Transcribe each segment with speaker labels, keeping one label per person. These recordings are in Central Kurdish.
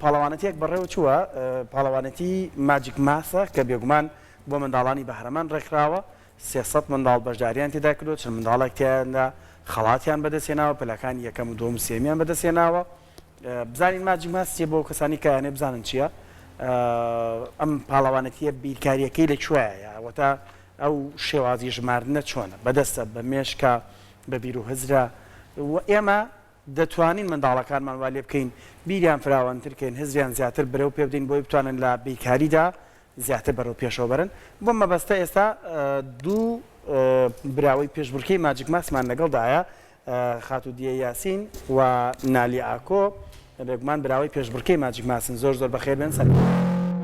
Speaker 1: پاڵەوانەتیەک بەڕێوە چووە، پاڵەوانێتی Magic Math ە کە بێگومان بۆ منداڵانی بەهرەمەند ڕێکخراوە، 300 منداڵ بەشداریان تێدا کردووە، چەند منداڵێک تیایاندا خەڵاتیان بەدەستهێناوە، پلەکانی یەکەم و دووەم و سێیەمیان بەدەستهێناوە. بزانین Magic Math چیە بۆ کەسانی کە ئەیانەوێت بزانن چیە، ئەم پاڵەوانێتیە بیرکاریەکەی لە کوێیە، واتە ئەو شێوازی ژماردنە چۆنە، بەدەستە، بە مێشکە، بە بیر و هزرە و ئێمە دەتوانین منداڵەکانمان وا لێ بکەین بیریان فراوانتر کەین، هزریان زیاتر برەو پێ بدەین بۆی بتوانن لە بیرکاریدا زیاتر بەرەو پێشەوە بەرن. بۆم مەبەستە ئێستا دوو براوەی پێشبڕکێی Magic Math مان لەگەڵدایە، خاتوو دیە یاسین و نالی ئاکۆ، بێگومان براوەی پێشبڕکێی Magic Math ن. زۆر زۆر بەخێر بێن سەر.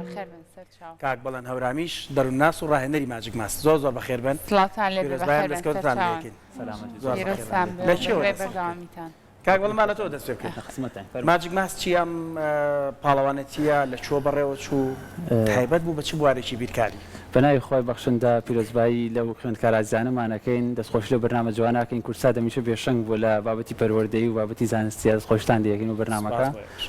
Speaker 2: بەخێر بن سەرچاو.
Speaker 1: کاک بەڵێن هەورامیش دەروونناس و ڕاهێنەری Magic Math. زۆر زۆر بەخێر بێن.
Speaker 2: سڵاوتان لێ بێ
Speaker 1: پیرۆزبایان
Speaker 2: بەخێر بن
Speaker 1: دەستکەوتتان لێ
Speaker 2: سەرچاوان.
Speaker 1: ئەکەین. زۆر بەخێر
Speaker 2: پیرۆزتان
Speaker 1: بێن.
Speaker 2: بێ
Speaker 1: لە
Speaker 2: و
Speaker 1: کێوە
Speaker 2: بەهیوای
Speaker 1: دەست پێ بکەین؟
Speaker 2: بەردەوامیتان.
Speaker 1: کاک بەڵێن با لە تۆوە دەست پێ بکەین. Magic Math چییە؟ ئەم پاڵەوانێتییە لە کوێ بەڕێوە چوو؟ تایبەت بوو بە چ بوارێکی بیرکاری؟
Speaker 3: بەناوی خوای بەخشندە پیرۆزبایی لەو خوێندکارە ئازیزانەمان ئەکەین، دەستخۆشی لەو بەرنامە جوانە ئەکەین، کوردسات هەمیشە بێشەنگ بووە لە بابەتی پەروەردەیی و بابەتی زانستیە، دەستخۆشیتان لێ ئەکەین بۆ بەرنامەکە.
Speaker 1: سوپاس بۆ ئێوەش.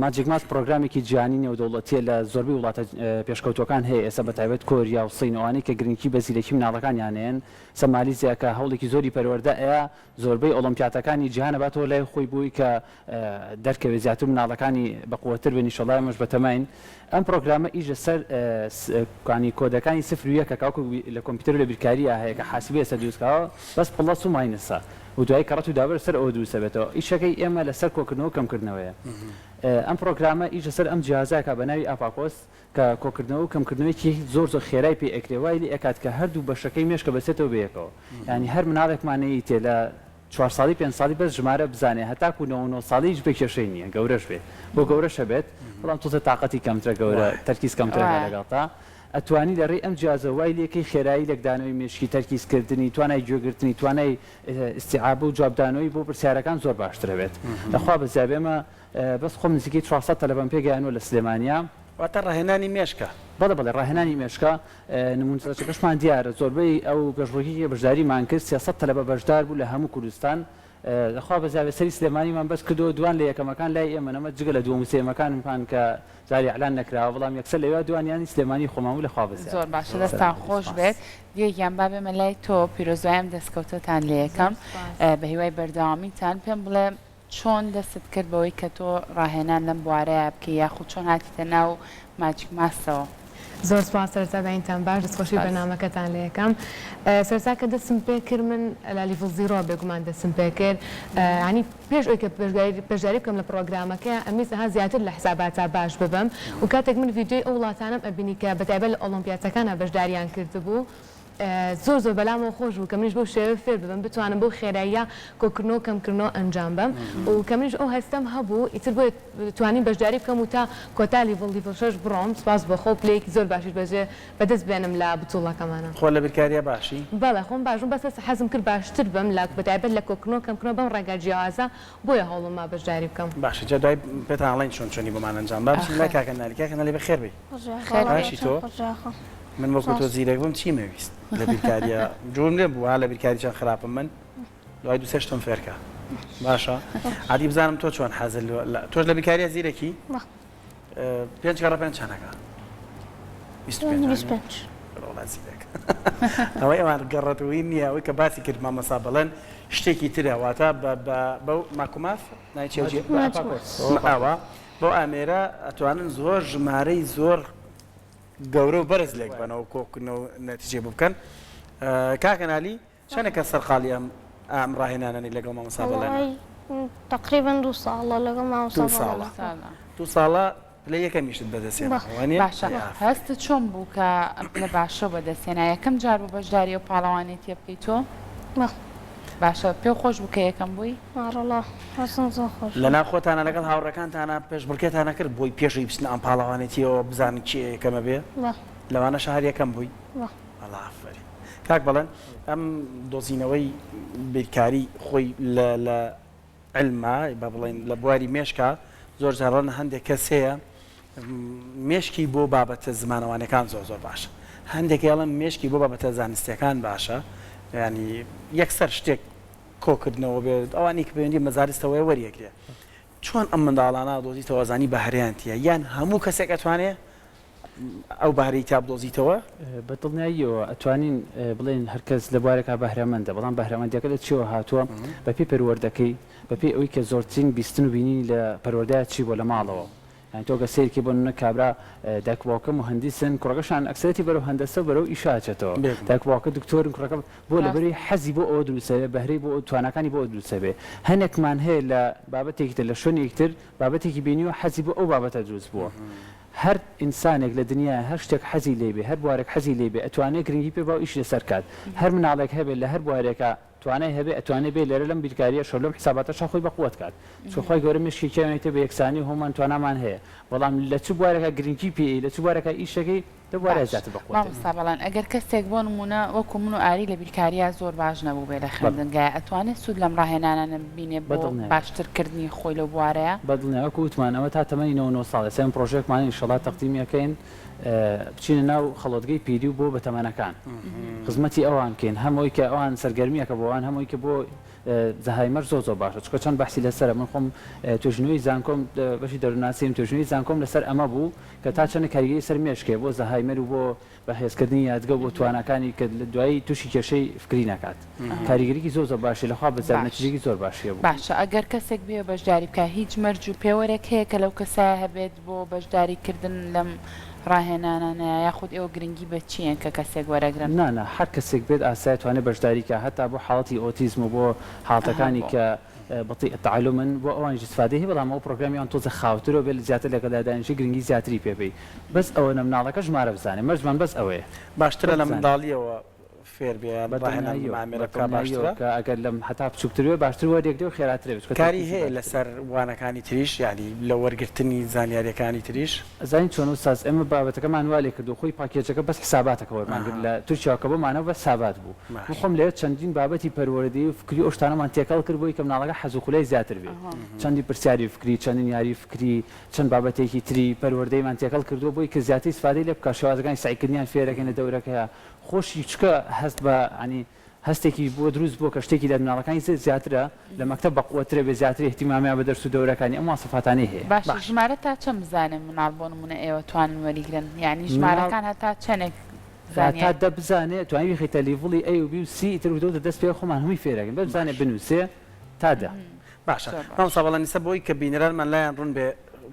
Speaker 3: Magic Math پڕۆگرامێکی جیهانی نێودەوڵەتیە لە زۆربەی وڵاتە پێشکەوتووەکان هەیە ئێستا بەتایبەت کۆریا و سین ئەوانەی کە گرنگی بە زیرەکی مناڵەکانیان ئەیەن، سە مالیزیا کە هەوڵێکی زۆری پەروەردە ئەیا زۆربەی ئۆڵۆمپیاتەکانی جیهان ئەباتەوە لای خۆی بۆی کە دەرکەوێت زیاتر مناڵەکانی بەقوەتر بن ئیشەڵا ئێمەش بەتەماین ئەم پڕۆگرامە ئیش لەسەر کانی کۆدەکانی سفر و یەکە کە وەکو لە کۆمپیوتەر و لە بیرکارییا هەیە کە حاسبەی لەسەر دروست کراوە بەس plus و minus ە و دوایی کەڕەت و دابەش لەسەر ئەوە دروست ئەبێتەوە ئیشەکەی ئێمە لەسەر کۆکردنەوە و کەمکردنەوەیە ئەم پڕۆگرامە ئیش لەسەر ئەم جیهازە ئەکا بە ناوی abacus کە کۆکردنەوە و کەمکردنەوەیەکی زۆر زۆر خێرای پێ ئەکرێ وای لێ ئەکات کە هەردوو بەشەکەی مێشکە بەسێتەوە بەیەکەوە یانی هەر مناڵێکمان نەیتێ لە چوار ساڵی پێنج ساڵی بەس ژمارە بزانێ هەتاکو 99 ساڵی هیچ بێ کێشەی نییە گەورەش بێ بۆ گەورەش هەبێت بەڵام تۆزێ تاقەتی کەمترە گەورە تەرکیز کەمترەکە لەگەڵتا ئەتوانی لە ڕێی ئەم جیازە وای لێکەی خێرایی لێکدانەوەی مێشکی تەرکیز کردنی توانای گوێگرتنی توانای ئیستیعاب و جوابدانەوەی بۆ پرسیارەکان زۆر باشترە بێت لەخوا بەزیابێ ئێمە بەس خۆم نزیکەی 400 تەلەبەم پێگەیانوە لە سلێمانیا.
Speaker 1: واتە ڕاهێنانی مێشکە.
Speaker 3: بەڵێ بەڵێ ڕاهێنانی مێشکە، نمونەچەکەشمان دیارە زۆربەی ئەو پێشبڕکێی کە بەشداریمان کرد 300 تەلەبە بەشدار بوو لە هەموو کوردستان، لە خوا بەزیابێ سەری سلێمانیمان بەرز کردەوە دوان لە یەکەمەکان لای ئێمەن ئەمە جگە لە دووەم و سێیەمەکانمان کە جاری ئیعلان نەکراوە بەڵام یەکسەر لەویا دوانیانی سلێمانی خۆمان بوو لە خوا بەزیابێ.
Speaker 2: زۆر باشە دەستان خۆش بێت دیە گیان با بێمە لای تۆ پیرۆزبایی ئەم دەستکەوتەتان لێ یەکەم بەهیوای بەردەوامیتان پێم بڵێ چۆن دەستت کرد بەوەی کە تۆ ڕاهێنان لەم بوارەیا بکەی یاخود چۆن هاتیتە ناو Magic Math ەوە؟
Speaker 4: زۆر سوپاس سەرەتا بەینتان باش دەستخۆشی بەرنامەکەتان لێ ئەکەم سەرەتا کە دەستم پێ کرد من لە level zero بێگومان دەستم پێ کرد یانی پێش ئەوەی کە بەشداری بکەم لە پڕۆگرامەکە ئەمویست ئەها زیاتر لە حساباتا باش ببم و کاتێک من ڤیدیۆی ئەو وڵاتانەم ئەبینی کە بەتایبەت لە ئۆڵۆمپیاتەکانا بەشداریان کردبوو زۆر زۆر بەلامەوە خۆش بوو کە منیش بەو شێوەیە فێر ببم بتوانم بەو خێراییە کۆکردنەوە و کەمکردنەوە ئەنجام بەم و کە منیش ئەو هەستەم هەبوو ئیتر بۆیە توانیم بەشداری بکەم و تا کۆتا level level شەش بڕۆم سوپاس بۆ خوا و پلەیەکی زۆر باشیش بەجێ بەدەست بێنم لە بتوڵەکەمانا.
Speaker 1: خۆ لە بیرکارییا باشی؟
Speaker 4: بەڵێ خۆم باش بووم بەس حەزم کرد باشتر بم لە بەتایبەت لە کۆکردنەوە و کەمکردنەوە بەم ڕێگا جیاوازە بۆیە هەوڵم ما بەشداری بکەم.
Speaker 1: باشە جا دوای پێتان ئەڵێین چۆن چۆنی بۆمان ئەنجام با بچین لای کاکە نالی کاکە نالی بەخێر بێی باشی تۆ من وەکو تۆ زیرەک بم چیم ئەویست لە بیرکاریە جوون لێم بوو ها لە بیرکاری چەند خراپم من دوای دوو سێ شتم فێرکە باشە عادی بزانم تۆ چۆن حەزل تۆش لە بیرکاریە زیرەکی پێنج گەڕە پێنج چەنەکە 25 زیرەک ئەوەی ئەوان گەڕەتەوەی نییە ئەوەی کە باسی کرد مامەسا بەڵێن شتێکی ترە واتە بەو ماکوماف ئاوا بەو ئامێرە ئەتوانن زۆر ژمارەی زۆر گەورە و بەرز لێک بەنەوە کۆکردنەوە نەتیجەی بۆ بکەن کاکە نالی چەنێکە سەرقاڵی ئەم ئەم ڕاهێنانەنی لەگەڵ مامۆستا بەڵێنە؟
Speaker 5: وەڵای تەقریبەن دوو ساڵە لەگەڵ مامۆستا
Speaker 1: دوو ساڵە
Speaker 5: بەڵێنە.
Speaker 1: دوو ساڵە پلەی یەکەمیشت بەدەست هێنا وانیە؟
Speaker 2: باشە هەستت چۆن بوو کە ئەم پلە باشەو بەدەست هێنا یەکەم جار بوو بەشداری ئەو پاڵەوانێتیە بکەی تۆ؟
Speaker 5: بەڵێ.
Speaker 2: باشە پێو خۆش بوو کە یەکەم بووی؟
Speaker 5: ئاڕەڵا هەستم زۆر خۆش بوو.
Speaker 1: لەناو خۆتانا لەگەڵ هاوڕێکانتانا پێشبڕکێتان ئەکرد بۆی پێش ئەوەی بچنە ئەم پاڵەوانێتیەوە بزانن کێ یەکەم ئەبێ؟
Speaker 5: بەڵێ.
Speaker 1: لەوانەشە هەر یەکەم بووی؟
Speaker 5: بەڵێ.
Speaker 1: وەڵا ئافەرین. کاک بەڵێن ئەم دۆزینەوەی بیرکاری خۆی لە لە علما با بڵێین لە بواری مێشکا زۆر جار ڕەنە هەندێک کەس هەیە مێشکی بۆ بابەتە زمانەوانەکان زۆر زۆر باشە هەندێک ئەڵێن مێشکی بۆ بابەتە زانستیەکان باشە ینی یەکسەر شتێک کۆکردنەوە بێت ئەوانی کە پەیوەندی مەزارستەوەی وەریەگرێ. چۆن ئەم منداڵانە ئەدۆزیتەوە ئەزانی بەهرەیان تیە یان هەموو کەسێک ئەتوانێ ئەو بەهرەی تیا بدۆزیتەوە؟
Speaker 3: بە دڵنیاییەوە ئەتوانین بڵێین هەر کەس لە بوارێکا بەهرەمەندە، بەڵام بەهرەمەندیەکە لە چیەوە هاتووە؟ بە پێی پەروەردەکەی، بە پێی ئەوەی کە زۆرترین بیستن و بینینی لە پەروەردەیا چی بووە لە ماڵەوە. یانی تۆ گەر سەیرکەی بۆ نمونە کابرا دایک و باوکە موهەندیسن کوڕەکەشان ئەکسەرەتی بەرەو هەندەسە و بەرەو ئیشە ئەچێتەوە دایک و باوکە دکتۆرن کوڕەکە بۆ لەبەری حەزی بۆ ئەوە دروست ئەبێ بەهرەی بۆ تواناکانی بۆ ئەوە دروست ئەبێ هەنێکمان هەیە لە بابەتێکی تر لە شوێنێکی تر بابەتێکی بینیوە حەزی بۆ ئەو بابەتە دروست بووە هەر ئینسانێک لە دنیایە هەر شتێک حەزی لێی بێ هەر بوارێک حەزی لێی بێ ئەتوانێ گرنگی پێ با و ئیشی لەسەر کات هەر مناڵێک هەبێ لە هەر بوارێکا توانای هەبێ ئەتوانێ بێ لێرە لەم بیرکاریەشەو لەم حساباتەشا خۆی بەقوەت کات چونکە خوای گەورە مێشکی کیانێتێ بە یەکسانی و هەموومان توانامان هەیە بەڵام لە چ بوارێکا گرنگی پێ ی لە چ بوارێکا ئیشەکەی لەو بوارەیا
Speaker 2: باش
Speaker 3: زیاتر بەقوەتە.
Speaker 2: مامۆستا بەڵێن ئەگەر کەسێک بۆ نموونە وەکو من و ئاری لە بیرکاریا زۆر باش نەبووبێ لە
Speaker 3: بەڵێ.
Speaker 2: خوێندنگایا ئەتوانێ سوود لەم ڕاهێنانانە ببینێ بۆ
Speaker 3: بەدڵنیایەوە.
Speaker 2: باشتر کردنی خۆی لەو بوارەیا؟
Speaker 3: بەدڵنیایەوە وەکو وتمان ئەمە تا تەمەنی 99 ساڵ ئێستا ئێمە پڕۆژەیەکمان هەیە ئینشەڵا تەقدیمی ئەکەین بچینە ناو خەڵۆتگەی پیری و بۆ بەتەمەنەکان خزمەتی ئەوان بکەین هەم ئەوی کە ئەوان سەرگەرمیەکە بۆ ئەوان هەم ئەوی کە بۆ زەهایمەر زۆر زۆر باشە چونکە چەند بەحسی لەسەرە من خۆم توێژینەوەی زانکۆم بەشی دەروونناسیم توێژینەوەی زانکۆم لەسەر ئەمە بوو کە تا چەند کاریگەری سەر مێشک هەیە بۆ زەهایمەر و بۆ بەهێزکردنی یادگە و بۆ تواناکانی کە لە دوایی تووشی کێشەی فکری نەکات کاریگەریی زۆر زۆر باشی لەخوا بەزیاد
Speaker 2: باش
Speaker 3: نەتیجەیەکی زۆر باشی هەبوو.
Speaker 2: باشە ئەگەر کەسێک بێ بەشداری بکا هیچ مەرج و پێوەرێک هەیە کە لەو کەسایە هەبێت بۆ بەشداری کردن لەم ڕاهێنانانە یاخود ئێوە گرنگی بە چیەن کە کەسێک وەرەگرن؟
Speaker 3: نا نا هەر کەسێک بێت ئاسایە توانێت بەشداری کا هەتا بۆ حاڵەتی ئۆتیزم و بۆ حاڵەتەکانی کە بطیء التعلم ن بۆ ئەوانیش ئیستفادەی هەیە بەڵام ئەو پڕۆگرامی ئەوان تۆزێ خاوترە و بێت زیاتر لەگەڵیا دانیشی گرنگی زیاتری پێ بەی بەس ئەوەنە مناڵەکە ژمارە بزانێ مەرجمان بەس ئەوەیە
Speaker 1: باشترە
Speaker 3: بەس
Speaker 1: لە
Speaker 3: بزانێ.
Speaker 1: منداڵیەوە فێر بێ یان
Speaker 3: بە
Speaker 1: ڕاهێنان بەم
Speaker 3: دڵنیاییەوە
Speaker 1: ئامێرە
Speaker 3: بە
Speaker 1: بکا
Speaker 3: دڵنیاییەوە
Speaker 1: باشترە؟
Speaker 3: کە ئەگەر لەم هەتا بچووکتر بێ باشتر وەریەگرێ و خێراتر ئەبێ چونکە
Speaker 1: کاری
Speaker 3: تەرکیزی
Speaker 1: هەیە
Speaker 3: باشترە.
Speaker 1: لەسەر وانەکانی تریش یانی لە وەرگرتنی زانیاریەکانی تریش؟
Speaker 3: ئەزانی چۆنە ئوستاز ئێمە بابەتەکەمان وا لێ کردووە خۆی پاکێجەکە بەس حساباتەکە وەرمان گرت
Speaker 1: ئەها.
Speaker 3: لە تورکیاوە کە بۆمانەوە بەس حسابات بوو من
Speaker 1: باشە.
Speaker 3: خۆم لەوێ چەندین بابەتی پەروەردەیی و فکری و ئەو شتانەمان تێکەڵ کرد بۆی کە مناڵەکە حەز و خولای زیاتر بێ چەندین پرسیاری فکری چەندین یاری فکری چەند بابەتێکی تری پەروەردەیمان تێکەڵ کردووە بۆی کە زیاتر ئیسفادەی لێ بکا شێوازەکانی سەعیکردنیان فێرەکەین لە دەورەکەیا خۆشی چونکە هەست بە یانی هەستێکی بۆ دروست بووە کە شتێکی لە مناڵەکانی زێ زیاترە لە مەکتەب بەقوەترە بێ زیاتر ئیهتیمامیان بە دەرس و دەورەکانی ئەم مواسەفاتانەی هەیە.
Speaker 2: باشە ژمارە تا چەند بزانێ مناڵ بۆ نمونە ئێوە توانن وەریگرن یانی
Speaker 3: مناڵ
Speaker 2: ژمارەکان هەتا چەنێک
Speaker 3: تا
Speaker 2: زانیاری.
Speaker 3: دە بزانێ توانی بیخەیتە level ی A و B و C ئیتر وردە وردە دەست پێ خۆمان هەمووی فێرەکەین بەس بزانێ
Speaker 1: باش.
Speaker 3: بنوسێ تا دە.
Speaker 1: باشە
Speaker 2: زۆر باشە.
Speaker 1: مامۆستا بەڵێن ئیستا بۆی کە بینەرانمان لایان ڕوون بێ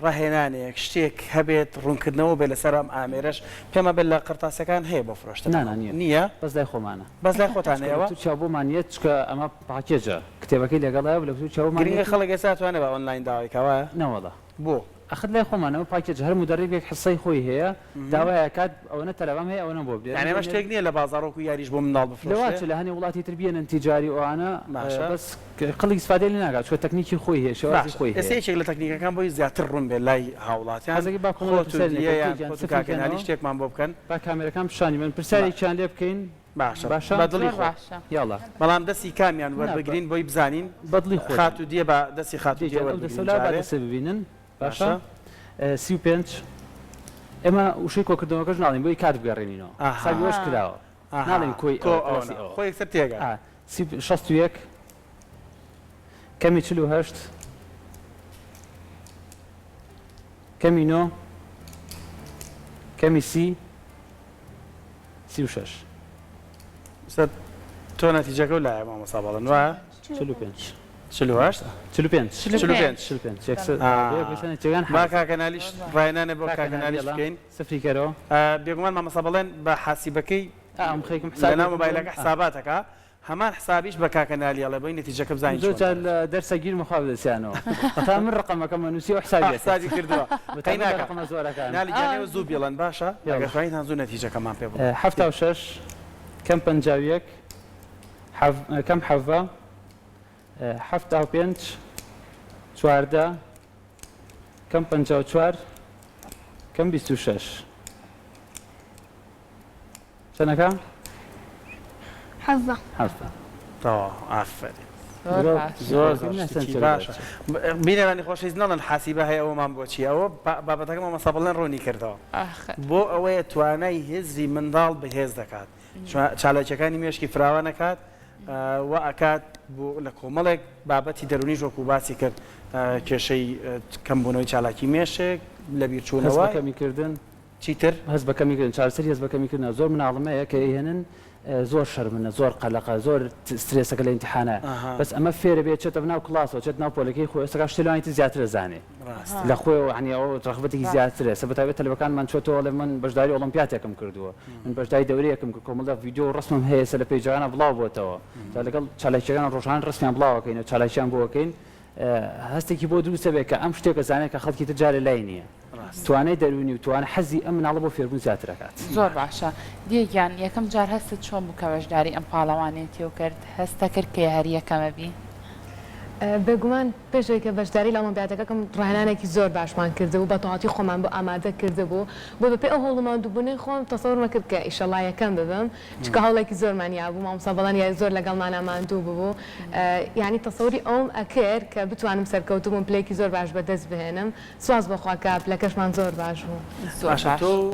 Speaker 1: ڕاهێنانێک شتێک هەبێت ڕوونکردنەوە بێ لەسەر ئەم ئامێرەش پێم وابێ لە قەرتاسەکان هەیە بۆ فرۆشتن
Speaker 3: نا نا نییە
Speaker 1: نییە؟
Speaker 3: بەس لای خۆمانە.
Speaker 1: بەس لای خۆتان
Speaker 3: چونکە لە
Speaker 1: ئێوە؟
Speaker 3: تورکیا بۆمان یەت چونکە ئەمە پاکێجە کتێبەکەی لەگەڵایە و لە تورکیا بۆمان
Speaker 1: گرنگە
Speaker 3: یەت و
Speaker 1: خەڵک ئێستا ئەتوانێ بە ئۆنلاین داوای کا وایە؟
Speaker 3: نەوەڵا.
Speaker 1: بۆ؟
Speaker 3: ئەخر لای خۆمان ئەمە پاکێجە هەر مودەڕیبێک حسەی خۆی هەیە داوای ئەکات ئەوەنە تەلەبەم هەیە ئەوەنەم بۆ بنێرن
Speaker 1: یانی
Speaker 3: بۆ
Speaker 1: ئەمە شتێک
Speaker 3: نێرن.
Speaker 1: نییە لە بازاڕ وەکو یاریش بۆ منداڵ بفرۆشرێ؟
Speaker 3: لەواچێ لە هەنێ وڵاتی تر بیەنن تیجاری و ئەوانە
Speaker 1: باشە.
Speaker 3: بەس خەڵک ئیسفادەی لێ ناکات چونکە تەکنیکی خۆی هەیە شێوازی
Speaker 1: باشە
Speaker 3: خۆی
Speaker 1: ئێستا
Speaker 3: هەیە.
Speaker 1: یەکێک لە تەکنیکەکان بۆی زیاتر ڕوون بێت لای هاوڵاتیان
Speaker 3: حەزەکەی با کۆمەڵێک
Speaker 1: خۆت و
Speaker 3: پرسیاری لێ
Speaker 1: دیە
Speaker 3: بکەین
Speaker 1: یان
Speaker 3: کێ گیان
Speaker 1: خۆت و
Speaker 3: سفری
Speaker 1: کاکە نالی
Speaker 3: کەنەوە
Speaker 1: شتێکمان بۆ بکەن.
Speaker 3: با کامێرەکان پیشانی بەن
Speaker 1: با.
Speaker 3: پرسیارێکیان لێ بکەین
Speaker 1: باشە
Speaker 3: باشە؟
Speaker 1: بە دڵی
Speaker 2: زۆر
Speaker 1: خۆت.
Speaker 2: باشە.
Speaker 3: یاڵا.
Speaker 1: بەڵام دەستی کامیان
Speaker 3: نا بە
Speaker 1: وەربگرین بۆی بزانین
Speaker 3: بە دڵی خۆتان.
Speaker 1: خاتوو دیە با دەستی خاتوو
Speaker 3: دیە
Speaker 1: دیە
Speaker 3: گیان ئەو دەستە
Speaker 1: وەربگرین
Speaker 3: لا با
Speaker 1: جارێ.
Speaker 3: دەستێ ببینن باشە
Speaker 1: باشە.
Speaker 3: 35 ئێمە وشەی کۆکردنەوەکەش ناڵێین بۆی کات بگەڕێنینەوە حسابی وەش
Speaker 1: ئەها.
Speaker 3: کراوە
Speaker 1: ئەها
Speaker 3: ناڵێین کۆی
Speaker 1: کۆ
Speaker 3: ئەوە
Speaker 1: ئەوە
Speaker 3: پلەسی
Speaker 1: نا
Speaker 3: ئەوە
Speaker 1: خۆ یەکسەر تێگا.
Speaker 3: ئا 61 کەمی 48 کەمی نۆ کەمی 30 36.
Speaker 1: ئێستا تۆ نەتیجەکە و لایە مامۆستا بەڵێن وایە؟
Speaker 3: 45.
Speaker 1: 48؟
Speaker 3: 45.
Speaker 1: 45.
Speaker 3: 45 یەکسەر
Speaker 1: آه. با کاکە نالیش ڕاهێنانێ بۆ کاکە نالیش بکەین.
Speaker 3: سفری کەرەوە.
Speaker 1: بێگومان مامۆستا بەڵێن بە حاسیبەکەی
Speaker 3: ئەم خەریکم حساب
Speaker 1: لەناو مۆبایلەکە حساباتەکە هەمان حسابیش بە کاکە نالی ئەڵێ بۆی نەتیجەکە بزانین
Speaker 3: زۆر
Speaker 1: چۆن
Speaker 3: جار لە دەرسە گیرمە خوا بەدەستیانەوە تا من ڕقەمەکەم ئەنووسی ئەو حسابی ئەکرد
Speaker 1: حسابی کردووە
Speaker 3: بە
Speaker 1: قەی
Speaker 3: تایبەت لە
Speaker 1: ناکا
Speaker 3: ڕقەمە زۆرەکان
Speaker 1: نالی گیان ئێوە زوو بیڵێن باشە
Speaker 3: یاڵا.
Speaker 1: ئەگەر توانیتان زوو نەتیجەکەمان پێ بڵێن
Speaker 3: 76 کەم 51 حەڤ کەم حەڤە 75 14 کەم 54 کەم 26 چەنەکە؟
Speaker 5: حەڤە.
Speaker 3: حەڤە.
Speaker 1: تەواو ئافەرین.
Speaker 2: زۆر باشە.
Speaker 1: زۆر زۆر شتێکی باشە. بینەرانی خۆشەویست نەڵێن حاسیبە هەیە ئەوەمان بۆ چییە ئەوە بابەتەکە مامۆستا بەڵێن ڕوونی کردەوە بۆ ئەوەیە توانای هزری منداڵ بەهێز دەکات چالاکیەکانی مێشکی فراوان ئەکات وا ئەکات. بۆ لە کۆمەڵێک بابەتی دەروونیش وەکو باسی کرد کێشەی کەمبوونەوەی چالاکی مێشک،
Speaker 3: هەست
Speaker 1: لەبیرچوونەوە.
Speaker 3: بە کەمیکردن.
Speaker 1: چیتر؟
Speaker 3: هەست بە کەمیکردن، چارەسەری هەست بە کەمیکردنە، زۆر مناڵم هەیە کە ئەیهێنن زۆر شەرمنە زۆر قەلەقە زۆر سترێسەکە لە ئیمتیحانە بەس ئەمە فێرە بێ چێتە ناو کڵاسەوە چێتە ناو پۆلەکەی خۆی ئێستا شتێ لەوانی تر زیاتر ئەزانێ لە خۆیەوە یانی ئەوە ڕەغبەتێکی زیاترە ئێستا بەتایبەت تەلەبەکانمان چۆتەوە ئەڵێ من بەشداری ئۆڵۆمپیاتێکم کردووە من بەشداری دەورەیەکم کرد کۆمەڵە ڤیدیۆ و ڕەسمم هەیە ئێستا لە پەیجەکانا بڵاو بۆتەوە جا لەگەڵ چالاکیەکان ڕۆژانە ڕەسمیان بڵاو ئەکەین و چالاکیان بۆ ئەکەین هەستێکی بۆ دروست ئەبێ کە ئەم شتێک ئەزانێ کە خەڵکی تر جارێ لای نییە. توانای دەروونی و توانای حەزی ئەم مناڵە بۆ فێربوون زیاتر ئەکات.
Speaker 2: زۆر باشە دیە گیان یەکەم جار هەستت چۆن بوو کە بەشداری ئەم پاڵەوانێتیەو کرد هەستەکرد کە هەر یەکەمە بی؟
Speaker 4: بێگومان پێش ئەوەی کە بەشداری لە ئۆڵۆمپیادەکە بکەم ڕاهێنانێکی زۆر باشمان کردبوو بە تەواوەتی خۆمان بۆ ئامادە کردبوو بۆ بەپێی ئەو هەوڵ و ماندووبوونەی خۆم تەسەورم کرد کە ئیشەڵا یەکەم ببم چونکە هەوڵێکی زۆرمان یابوو مامۆستا بەڵێن یاری زۆر لەگەڵمانا ماندوو ببوو یانی تەسەوری ئەوەم ئەکرد کە بتوانم سەرکەوتوو بم پلەیەکی زۆر باش بەدەست بهێنم سوپاس بۆ خوا کە پلەکەشمان زۆر باش بوو.
Speaker 2: زۆر
Speaker 1: باشە
Speaker 2: باش.
Speaker 1: تۆ و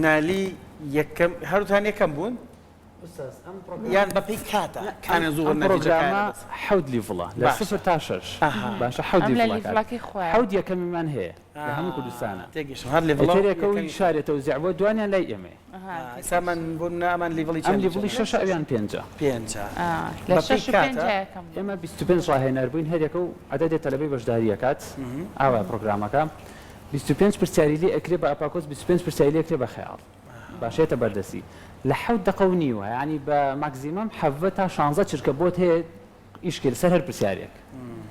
Speaker 1: نالی یەکەم هەردووتان یەکەم بوون؟
Speaker 3: ئوستاز ئەم پڕۆگرامە
Speaker 1: یان بەپێی کاتە
Speaker 3: نا
Speaker 1: کامیان
Speaker 3: ئەم
Speaker 1: زوو
Speaker 3: ئەم
Speaker 1: نەتیجەکەیان
Speaker 3: پڕۆگرامە
Speaker 1: بەدەست
Speaker 3: حەوت level ە لە
Speaker 1: باشە
Speaker 3: سفر تا شەش
Speaker 1: ئەها
Speaker 3: باشە حەوت
Speaker 2: ئەم لە
Speaker 3: level ەکات
Speaker 2: level ەکەی خۆیە.
Speaker 3: حەوت یەکەمیمان هەیە لە هەموو کوردستانا
Speaker 1: تێگەیشتم هەر level ە و
Speaker 3: ئیتر یەکە و
Speaker 1: یەکەمی
Speaker 3: شارێ تەوزیع بووە دوانیان لای ئێمەیە.
Speaker 2: ئەها
Speaker 1: ئێستا
Speaker 2: تێگەیشتم.
Speaker 1: من بۆ نمونە ئەمان level ی
Speaker 3: ئەم
Speaker 1: چەندی
Speaker 3: level ی
Speaker 1: چەندە؟
Speaker 3: شەشە ئەویان پێنجە.
Speaker 1: پێنجە
Speaker 2: ئا لە
Speaker 1: بەپێی
Speaker 2: شەش و
Speaker 1: کاتە؟
Speaker 2: پێنجا یەکەم بوون.
Speaker 3: ئێمە 25 ڕاهێنەر بووین هەر یەکە و عەدەدێ تەلەبەی بەشداری ئەکات ئاوایە پڕۆگرامەکە 25 پرسیاری لێ ئەکرێ بە ئەپاکۆس 25 پرسیاری لێ ئەکرێ بە خەیاڵ باشە یەتە بەردەستی لە حەوت دەقە و نیوە یانی بە maximum حەڤە تا شانزە چرکە بۆت هەیە ئیش کەی لەسەر هەر پرسیارێک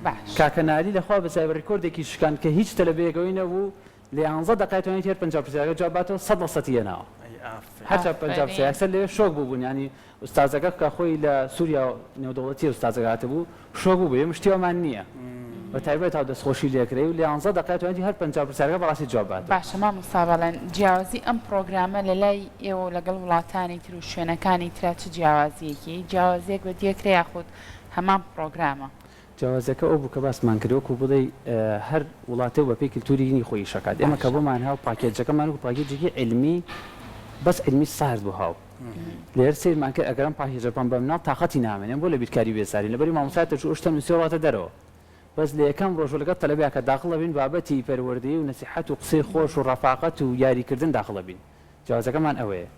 Speaker 2: باش.
Speaker 3: کاکە نالی لە خوا بەزیای ڕیکۆردێکی شکاند کە هیچ تەلەبەیەک ئەوەی نەبوو لە یانزە دەقەیا توانی هەر 50 پرسیارەکە جواب باتەوە سەد لە سەتی هێناوە
Speaker 1: ئەی ئافەرین.
Speaker 3: هەر چا 50 پرسیار
Speaker 2: ئافەرین.
Speaker 3: یەکسەر لەوێ شۆک بووبوون یانی ئوستازەکە کە خۆی لە سوریا نێودەوڵەتیە ئوستازەکە هاتبوو شۆک بوو ئێمە شتی وامان نییە بە تایبەت هاو دەستخۆشی لێکرێ و لە یانزە دەقەیا توانی هەر 50 پرسیارەکە بەڕاستی جواب باتەوە.
Speaker 2: باشە مامۆستا بەڵێن جیاوازی ئەم پڕۆگرامە لە لای ئێوە و لەگەڵ وڵاتانی تر و شوێنەکانی ترا چ جیاوازیەکی؟ جیاوازیەک بەدیەکرێ یاخود هەمان پڕۆگرامە؟
Speaker 3: جیاوازیەکە ئەو بوو کە باسمان کرد وەکو بڵێی هەر وڵاتێ و بەپێی کلتوری خۆی ئیش ئەکات ئێمە کە
Speaker 2: باشە.
Speaker 3: بۆمان هاو پاکێجەکەمان وەکو پاکێجێکی عیلمی بەس عیلمی سارد بوو هاو لێرە سەیرمان کرد ئەگەر ئەم پاکێجە بکەم بە مناڵ تاقەتی نامێنێ بۆ لە بیرکاری بێزارین لەبەری مامۆستای تەجربە ئەو شتە نووسیوە ڕاتە دەرەوە بەس لە یەکەم ڕۆژ و لەگەڵ تەلەبەیا کە داخڵ ئەبین بابەتی پەروەردەیی و نەسیحەت و قسەی خۆش و ڕەفاقەت و یاریکردن داخڵ ئەبین جیاوازەکەمان ئەوەیە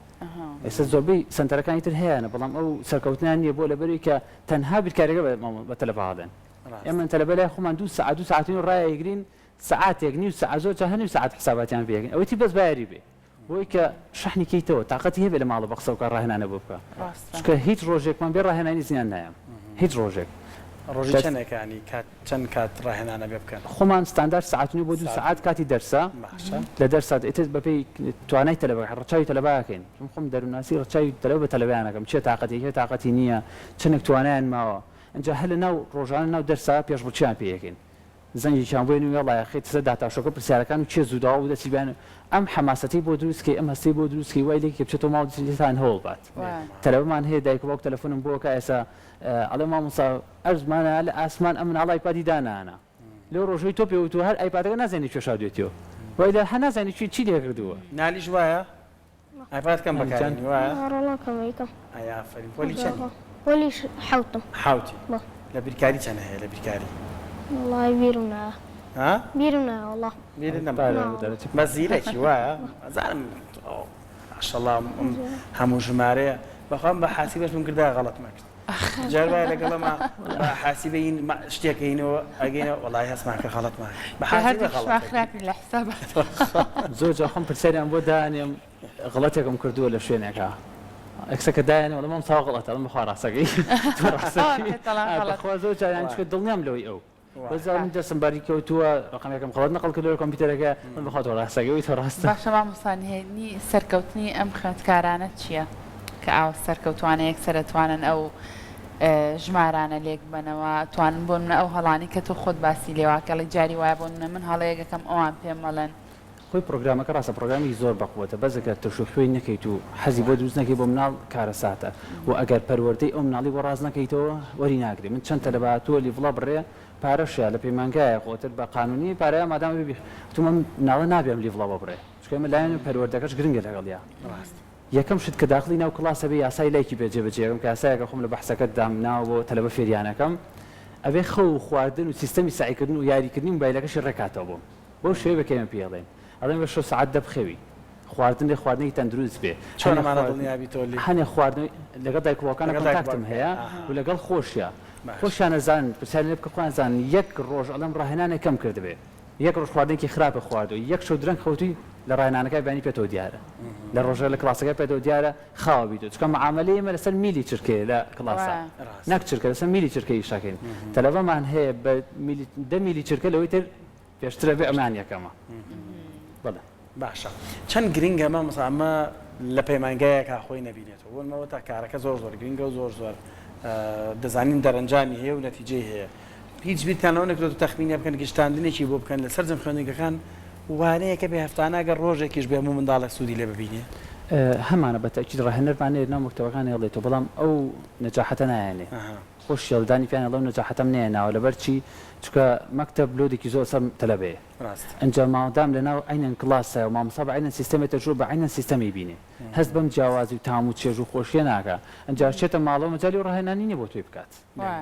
Speaker 3: ئێستا زۆربەی سەنتەرەکانی تر هەیانە بەڵام ئەو سەرکەوتنیان نییە بۆ لەبەروی کە تەنها بیرکاریەکە بە تەلەبە هەڵێن ئێمە تەلەبە لای خۆمان دوو سەعات دوو سەعات و نیو ڕایەگرین سەعاتێک نیو سەعات زۆر جار هەر نیو سەعات حساباتیان پێ ئەکەین ئەوەی تر بەس با یاری بێ بۆی کە شەحنی کەیتەوە تاقەتی هەبێ لە ماڵەوە بە قسە بکا ڕاهێنانە بۆ بکا
Speaker 2: ڕاستە.
Speaker 3: چونکە هیچ ڕۆژێکمان بێ ڕاهێنانی زیان نایەم هیچ ڕۆژێک
Speaker 1: ڕۆژی
Speaker 3: دەست
Speaker 1: چەنێکە یانی کات چەند کات ڕاهێنانە بێ بکەن؟
Speaker 3: خۆمان ستاندارد سەعات و نیو بۆ دوو
Speaker 1: سەعات
Speaker 3: سەعات کاتی دەرسە
Speaker 1: باشە.
Speaker 3: لە دەرسا ئیتر بەپێی توانای تەلەبەکە ڕەچاوی تەلەبە ئەکەین چون خۆم دەروونناسی ڕەچاوی تەلەبە بە تەلەبەیان ئەکەم کێ تاقەتی کێ تاقەتی نییە چەنێک توانایان ماوە ئینجا هەر لە ناو ڕۆژانە ناو دەرسا پێشبڕکێیان پێ ئەکەین زەنگێکیان بۆ ێنی و یەڵا یاخەی تزە داتاشۆکە پرسیارەکان و کێ زوو داوا بوو دەستی بیان ئەم حەماسەتەی بۆ دروست کەی ئەم هەستەی بۆ دروست کەی وای لێ کەی بچێتەوە ماڵ دیسان هەوڵ بات تەلەبەمان هەیە دایک و باوک تەلەفۆنم بۆ ئەکا ئێستا ئەڵێ مامۆستا ئەرزمانە لە ئاسمان ئەم مناڵە ئایپادی دانانا لەو ڕۆژەی تۆ پێ وتووە هەر ئایپادەکە نازانی کوێ شاردوێتیەوە وای لە هەر نازانی چی چی لێ کردووە.
Speaker 1: نالیش وایە؟ ئایپاد کەم بەکارێنی وایە؟
Speaker 5: ڕۆڵا کەم ئەیکەم.
Speaker 1: ئەی ئافەرین پۆلی چەنی؟
Speaker 5: پۆلی حەوتم.
Speaker 1: حەوتی.
Speaker 5: بەڵێ.
Speaker 1: لە بیرکاری چەنە هەیە لە بیرکاری؟
Speaker 5: وەڵای بیرم نایە.
Speaker 1: ها؟
Speaker 5: بیرم نایە وەڵا.
Speaker 1: بیرت نەما. بەس زیرەکی وایە؟ ئەزانم ماشەڵا ئەم هەموو ژمارەیە بەخوا من بە حاسیبەشم کردایە غەڵەتم ئەکرد. جار وایە لەگەڵەما بە حاسیبەین شتێک ئەینەوە ئەگەینەوە وەڵای هەستمان کرد غەڵەتمان کرد. بە حاسیبە
Speaker 2: هەردووکشمان
Speaker 1: غەڵەت ئەکەین.
Speaker 2: خراپین لە حسابات.
Speaker 3: زۆر جار خۆم پرسیاریان بۆ دانێم غەڵەتێکم کردووە لە شوێنێکا ئەکسە کە دایانێ وەڵام مامۆستا غەڵەتە ئەڵێم بەخوا ڕاستەکەی تۆ
Speaker 2: ئەوان
Speaker 3: ڕاستەکەی
Speaker 2: پێت دەڵێن
Speaker 3: ئا
Speaker 2: غەڵەتە.
Speaker 3: بەخوا زۆر جار یانی چونکە دڵنیام لەوەی ئەو بەس جار من
Speaker 2: باش.
Speaker 3: دەستم بەری کەوتووە ڕەقەمێکم غەڵەت نەقڵ کردووە لە کۆمپیوتەرەکە ئەڵێم بەخوا تۆ ڕاستەکەی ئەوی تۆ ڕاستە.
Speaker 2: باشە مامۆستا نهێنی سەرکەوتنی ئەم خوێندکارانە چییە کە ئاوا سەرکەوتوانە یەکسەر ئەتوانن ئەو ژمارانە لێک بەنەوە توانن بۆ نمونە ئەو هەڵانەی کە تۆ خۆت باسی لێواکەی ئەڵێی جاری وایە بۆ نمونە من هەڵەیەک ئەکەم ئەوان پێم ئەڵێن.
Speaker 3: خۆی پڕۆگرامەکە ڕاستە پڕۆگرامێکی زۆر بەقوەتە بەس ئەگەر ترش و خوێی نەکەیت و حەزی بۆ دروست نەکەی بۆ مناڵ کارەساتە و ئەگەر پەروەردەی ئەو مناڵی بۆ ڕاست نەکەیتەوە وەری ناگرێ من چەند تەلەبە هاتووە level ە بڕێ پارەشە لە پەیمانگایە خۆتر بە قانونی پارەیە مادام بێ وتومە مناڵە نابێ ئەم level ە ببڕێ چونکە ئێمە لایەن پەروەردەکەش گرنگە لەگەڵیا.
Speaker 1: ڕاست.
Speaker 3: یەکەم شت کە داخڵی ناو کڵاس ئەبێ یاسای لایکی پێ جێبەجێ ئەکەم کە یاسایەکە خۆم لە بەحسەکەت دام ناوە بۆ تەلەبە فێریان ئەکەم ئەبێ خەو و خواردن و سیستەمی سەعیکردن و یاریکردنی موبایلەکەشی ڕێکاتەوە بۆم بەو شێوەیە بێ کە ئێمە پێی ئەڵێین ئەڵێن بە شەو سەعات دە بخەوی خواردن لێ خواردنێکی تەندروست بێ
Speaker 1: چۆن
Speaker 3: هەنێ
Speaker 1: ئەمانە
Speaker 3: خواردن
Speaker 1: دڵنیا بیتەوە لێی؟
Speaker 3: هەنێ خواردنەوەی لەگەڵ دایک و باوکانە
Speaker 1: لەگەڵ دایک و
Speaker 3: کۆنتاکتم
Speaker 1: باوکت
Speaker 3: هەیە
Speaker 1: ئاها
Speaker 3: و لەگەڵ خۆشیا
Speaker 1: باشە.
Speaker 3: خۆشیان ئەزانن پرسیاریان لێ بکە خۆیان ئەزانن یەک ڕۆژ ئەڵێم ڕاهێنانێک کەم کردبێ یەک ڕۆژ خواردنێکی خراپت خواردووە یەک شەو درەنگ خەوتووی لە ڕاهێنانەکای بەیانی پێتەوە دیارە لە ڕۆژە لە کڵاسەکای پێتەوە دیارە خاوە بیتەوە چونکە معامەلەی ئێمە لەسەر میلی چرکەیە لە کڵاسا
Speaker 2: وایە.
Speaker 3: نەک چرکە لەسەر میلی چرکە ئیش ئەکەین تەلەبەمان هەیە بە میلی دە میلی چرکە لەوەی تر پێشترە بێ ئەمان یەکەمە بەڵێ.
Speaker 1: باشە چەند گرنگە مامۆستا ئەمە لە پەیمانگایەکا خۆی نەبینێتەوە بۆ نموونە تا کارەکە زۆر زۆر گرنگە و زۆر زۆر دەزانین دەرەنجامی هەیە و نەتیجەی هەیە هیچ بیرتان لەوە نەکردۆتەوە تەخمینە بکەن گشتاندنێکی بۆ بکەن لە سەرجەم خوێندنگەکان وانەیەکە بێ هەفتانە گەر ڕۆژێکیش بێ هەموو منداڵێک سوودی لێ ببینێ؟
Speaker 3: هەمانە بە تەئکید ڕاهێنەرمان هەیە لەناو مەکتەبەکان هێڵێتەوە بەڵام ئەو نەجاحەتە نایەنێ خۆشی هەڵێ دانی پیان ئەڵێ ئەو نەجاحەتەم نەیەناوە لەبەر چی چونکە مەکتەب load ێکی زۆر سەر تەلەبەیە ئینجا مادام لەناو عەینەن کڵاسایە و مامۆستا بە عەینەن سیستەمێ تەجروبە بە عەینەن سیستەمی بینێ هەست بەم جیاوازی و تام و چێژ و خۆشیە ناکا ئینجا چێتە ماڵەوە مەجالی ئەو ڕاهێنانی نیە بۆ تۆی بکات.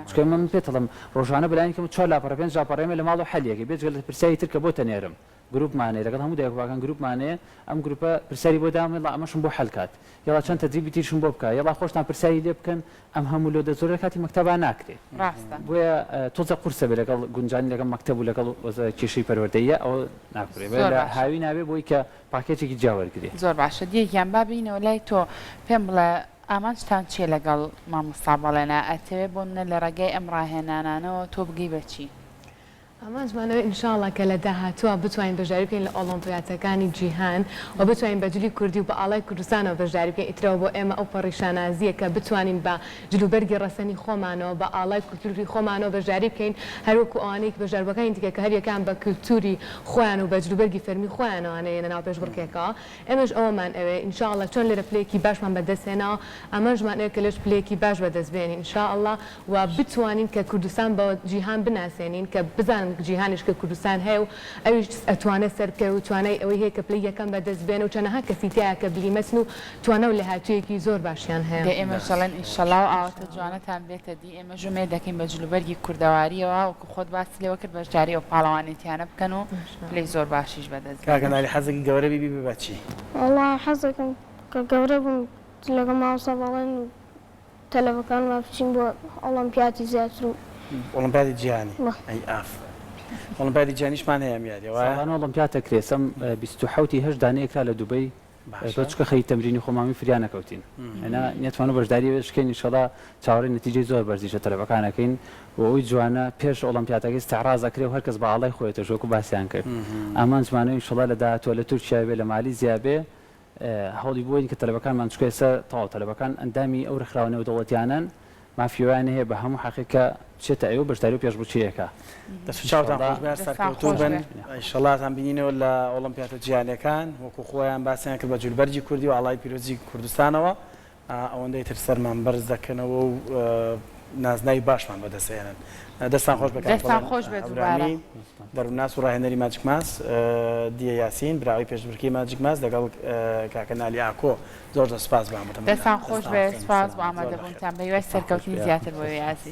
Speaker 3: چونکە ئێمە من پێت ئەڵێم ڕۆژانە بەلایەنی کەم چوار لاپەڕە پێنج لاپەڕە ئێمە لە ماڵەوە حەلی ئەکەین بێجگە لە پرسیاری تر کە بۆت ئەنێرم گروپمان هەیە لەگەڵ هەموو دایک و باوکان گروپمان هەیە ئەم گروپە پرسیاری بۆ دام یەڵا ئەمەشم بۆ حەل کات یەڵا چەند تەدریبی تریشم بۆ بکا یەڵا خۆشتان پرسیاری لێ بکەن ئەم هەموو load ە زۆرە لە کاتی مەکتەبا ناکرێ
Speaker 2: ڕاستە.
Speaker 3: بۆیە تۆزێ قورسە بێ لەگەڵ گونجانی لەگەڵ مەکتەب و لەگەڵ کێشەی پەروەردەییە ئەوە ناکرێ بۆیە
Speaker 2: زۆر
Speaker 3: لە
Speaker 2: باشە.
Speaker 3: هاوینا بێ بۆی کە پاکێجێکی جیا وەرگرێ.
Speaker 2: زۆر باشە دیە گیان با بێینەوە لای تۆ پێم بڵێ ئامانجتان چیە لەگەڵ مامۆستا بەڵێنە؟ ئەتەوێ بۆ منە لە ڕێگای ئەم ڕاهێنانانەوە تۆ بگەی بە چی؟
Speaker 4: ئامانجمان ئەوەیە ان شاء اللە کە لە داهاتووە بتوانین بەشداری بکەین لە ئۆڵۆمپیاتەکانی جیهان و بتوانین بە جلی کوردی و بە ئاڵای کوردستانەوە بەشداری بکەین ئیترەوە بۆ ئێمە ئەو پەڕی شانازییە کە بتوانین بە جلوبەرگی ڕەسەنی خۆمانەوە بە ئاڵای کولتوری خۆمانەوە بەشداری بکەین هەروەکو ئەوانەی بەشداربووەکانی دیکە کە هەریەکەیان بە کولتوری خۆیان و بە جلوبەرگی فەرمی خۆیانەوانە یەنە ناو پێشبڕکێکەوە ئێمەش ئەوەمان ئەوێ ان شاء اللە چۆن لێرە پلەیەکی باشمان بەدەست هێناوە ئامانجمان ئەوەیە کە لێش پلەیەکی باش بەدەست بێنین ان شاء اللە و بتوانین کە کوردستان بە جیهان بناسێنین کە بزانن جیهانیش کە کوردستان هەیە و ئەویش ئەتوانێت سەربکەوێ و توانای ئەوەی هەیە کە پلەی یەکەم بەدەست بێنێ و چەنەها کەسی تیایە کە بلیمەتن و توانا و لێهاتوویەکی زۆر باشیان هەیە.
Speaker 2: دەی ئێمەش دەڵێن ئیشەڵا و ئاواتە جوانەتان بێتە دی ئێمەش ئومێد دەکەین بە جلوبەرگی کوردەوارییەوە وەکو خۆت باست لێوە کرد بەشداری ئەو پاڵەوانێتیانە بکەن و پلەی زۆر باشیش بەدەست
Speaker 1: کاکە
Speaker 2: بێنن.
Speaker 1: نالی حەزەکی گەورە بی بی بە چی؟
Speaker 5: وەڵا حەزەکەم کە گەورە بووم لەگەڵ مامۆستا بەڵێن و تەلەبەکانمان بچین بۆ ئۆڵۆمپیاتی زیاتر و.
Speaker 1: ئۆڵۆمپیاتی جیهانی
Speaker 5: بەڵێ.
Speaker 1: ئەی ئافەرین ئۆڵۆمپیاتی جیهانیشمان هەیە ئەم یاریە وایە؟
Speaker 3: ساڵانە ئۆڵۆمپیات ئەکرێ سەم 27 ی هەشت دانەیە کرا لە دوبەی
Speaker 1: باشە.
Speaker 3: بەس چونکە خەریک تەمرینی خۆمانبووین فریا نەکەوتین ئەنا نیەتمان بەشداری ئەوێش کەین ئینشەڵا چاوەڕێی نەتیجەی زۆر بەرزیش لە تەلەبەکان ئەکەین و ئەوەی جوانە پێش ئۆڵۆمپیاتەکە ئیستعراز ئەکرێ و هەرکەس بە ئاڵای خۆیەتەوە وەکو باسیان کرد ئامانجمانە ئینشەڵا لە داهاتووە لە تورکیا بێ لە مالیزیا بێ هەوڵی بۆین کە تەلەبەکانمان چونکە ئێستا تەواو تەلەبەکان ئەندامی ئەو ڕێکخراوە نێودەوڵەتیانەن مافی ئەویان هەیە بە هەموو حەقێک کە بچێتە ئەوێ و بەشداری و پێشبڕکێیەکە
Speaker 1: دەست و چاوتان
Speaker 3: ئینشەڵا.
Speaker 1: خۆش بێ هەر
Speaker 2: دەستان
Speaker 1: سەرکەوتوو
Speaker 2: خۆش
Speaker 1: بن
Speaker 2: بێ.
Speaker 1: ئیشەڵا تان بینینەوە لە ئۆڵۆمپیاتە جیهانیەکان وەکو خۆیان باسیان کرد بە جلوبەرگی کوردی و ئاڵای پیرۆزی کوردستانەوە ئەوەندەی تر سەرمان بەرز دەکەنەوە و نازناوی باشمان بەدەست ئەهێنن. دەستان خۆش بێ کاک
Speaker 2: دەستان
Speaker 1: بەڵێن
Speaker 2: خۆش بێ دووبارە.
Speaker 1: هەورامی، دەروونناس و ڕاهێنەری ماجیک ماس، دیە یاسین، براوەی پێشبرکێی ماجیک ماس لەگەڵ کاکە نالی ئاکۆ. زۆر زۆر سپاس بۆ ئامادەبوونتان.
Speaker 2: دەستان خۆش
Speaker 1: دەستان
Speaker 2: بێ
Speaker 1: خۆش
Speaker 2: سپاس
Speaker 1: بێ.
Speaker 2: بۆ
Speaker 1: زۆر
Speaker 2: ئامادەبوونتان
Speaker 1: بەخێر.
Speaker 2: بەهیوای
Speaker 3: دەستان خۆش
Speaker 2: سەرکەوتنی
Speaker 3: بێ.
Speaker 2: زیاتر بۆ ئێوەی ئازیز.